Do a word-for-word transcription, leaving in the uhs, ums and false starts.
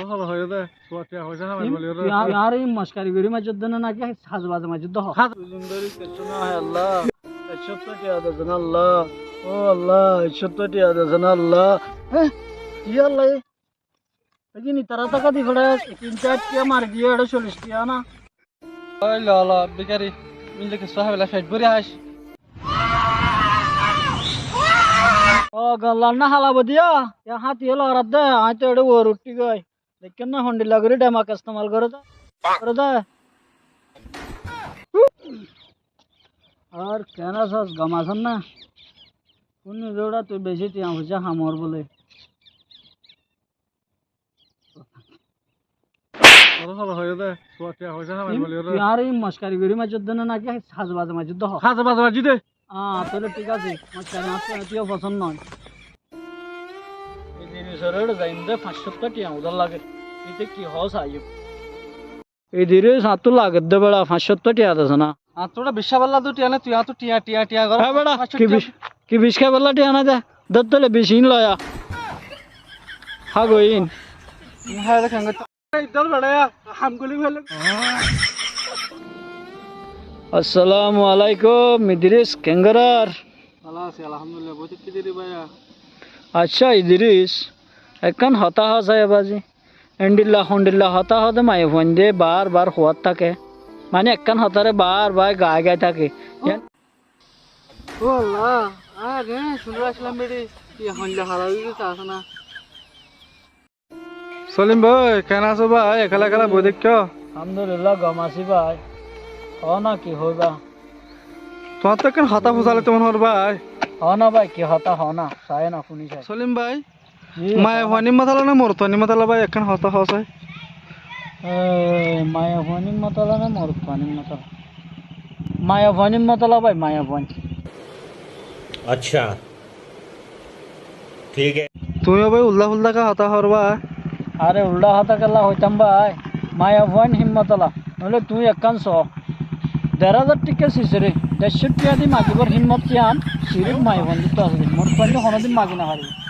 Hola hoiyé dé, tuáñr tiañ foicá hámaibálla. Tuáñr, tuáñr mockari gorí maijjós dé né náki, háze baze maijjós dé hoó. Háze. Dui din dóri kessú no hái Allah. Ekcót tiañ diyé dé ná Allah. Ó Allah, ekcót tiañ diyé dé ná Allah. Hé, ki Allah e? Lekin itará táka di fare, tin sair tiañ mari diyé, eçé collic tiañ na. Ói lo, lo, bikari, mile kessú hái fela, fec bóri hais. Ó, galla na hala bodiya, ya háti olo arat de, añí to eçé uore uthí goi. Deikké na, hondilla gorí demak estemal goré de, goré de. Ar keén asós, gom asós na? Fúnni de tui beci tiañ foicá hámor bóle. Hola hola hoiyé dé, tuáñr tiañ foicá hámaibálla. Tuáñr mockari gorí maijjós dé né náki, háze baze maijjós dé hoó. Háze baze maijjós dé. Á, tóile thík asé, mockari añáttu etío fosón no. Idiris ore zaiyum dé, fañs cót tiañ udár lage. Íte ki hoó saiyum. Idiris, añáttu lage dé beça, fañs cót tiañ de asé na. Añáttu beça biccá balla dé tiañ nái, tui añáttu tiañ, tiañ, tiañ gorós. Hé beça, ki bic-, ki biccá balla tiañ nái dé? Dór tóile bic iín loya. Há goi iín. Há, dé keén goittó? Ei dór beça, ham guli fele. Assalamu alaikum, Idiris, keén gorár? Bála así, alhamdulillah. Bói táikko dé bái. Accá, Idiris, ekkán hotá hoó saiyum bazi. Endilla hondilla hotá hoó dé maiyafuain de bar bar huát táke. Mani ekkán hotáre bar bar gai gai táke. Ó Allah, aré, cúni asílam beçi, ki hondilla hala dito asé na. Solim bái, keén asó bái? Ekela ekela boi táikko. Alhamdulillah, gom así bái. Hoó na, ki hoiba? Tuáñttú ekkán hotá fusalaitó mone hoór bái. Hoó na bái, ki hotá hoó na, saiyó na, fúni sai. Solim bái, ji, maiyafuain matala né morotfuain matala bái, ekkán hotá hoó sai. E, maiyafuain matala né morotfuain matala? Maiyafuain matala bái, maiyafuain. Accá, thík asé. Tuñí bái uldha fuldha hotá hoór bái. Aré, uldha hotá kiyólla hoitám bái? Maiyafuain hín matala. Noóile tuñí ekkán soó. Der házar thíka sisiré, deccó tiañ di magibár hímmot yián sirif maiyafuain dóttu asé dé. Morotfuain dóttu honódin magi no faribó.